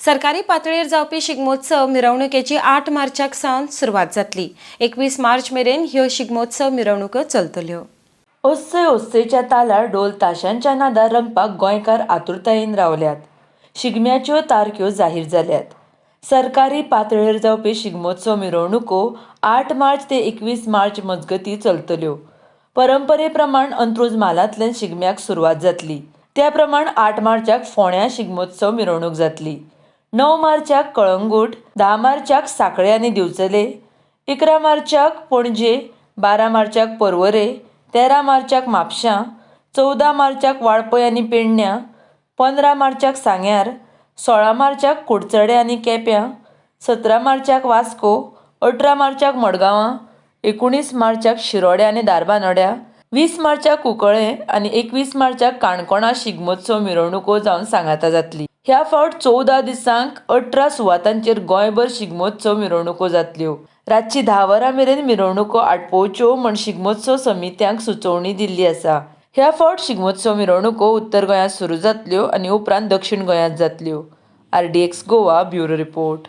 सरकारी पातळेर जावपी शिगमोत्सव मिरवणुकेची 8 मार्चाक सावन सुरवात जातली. 21 मार्च मेरेन ह्यो शिगमोत्सव मिरवणुको चलतल्यो. ओस्सय ओस्सयच्या तालार ढोल ताशांच्या नादार रंगपाक गोंयकार आतुरतायेन रावल्यात. शिगम्याच्यो तारख्यो जाहीर जाल्यात. सरकारी पातळेर जावपी शिगमोत्सव मिरवणुको 8 मार्च ते 21 मार्च मजगतीं चलतल्यो. परंपरे प्रमाण अंत्रुज म्हालांतल्यान शिगम्याक सुरवात जातली. त्या प्रमाण 8 मार्चाक फोंड्यां शिगमोत्सव मिरवणूक जातली. 9 मार्चाक कळंगूट, 10 मार्चाक सांखळे आनी दिवचले, 11 मार्चाक पणजे, 12 मार्चाक पर्वरे, 13 मार्चाक म्हापशां, 14 मार्चाक वाळपय आनी पेडण्यां, 15 मार्चाक सांग्यार, 16 मार्चाक कुडचडे आनी केप्यां, 17 मार्चाक वास्को, 18 मार्चाक मडगांवां, 19 मार्चाक शिरोड्या आनी धारबानोड्या, 20 मार्चाक कुंकळे आनी 21 मार्चाक काणकोणा शिगमोत्सव मिरवणुको जावन सांगाता जातली. ह्या फावट 14 दिसांक 18 सुवातांचेर गोंयभर शिगमोत्सव मिरवणुको जातल्यो. रातची 10 वरां मेरेन मिरवणुको आटपोवच्यो म्हण शिगमोत्सव समित्यांक सुचोवणी दिल्ली आसा. ह्या फावट शिगमोत्सव मिरवणुको उत्तर गोंयांत सुरू जातल्यो आनी उपरांत दक्षीण गोंयांत जातल्यो. RDX Goa bureau report.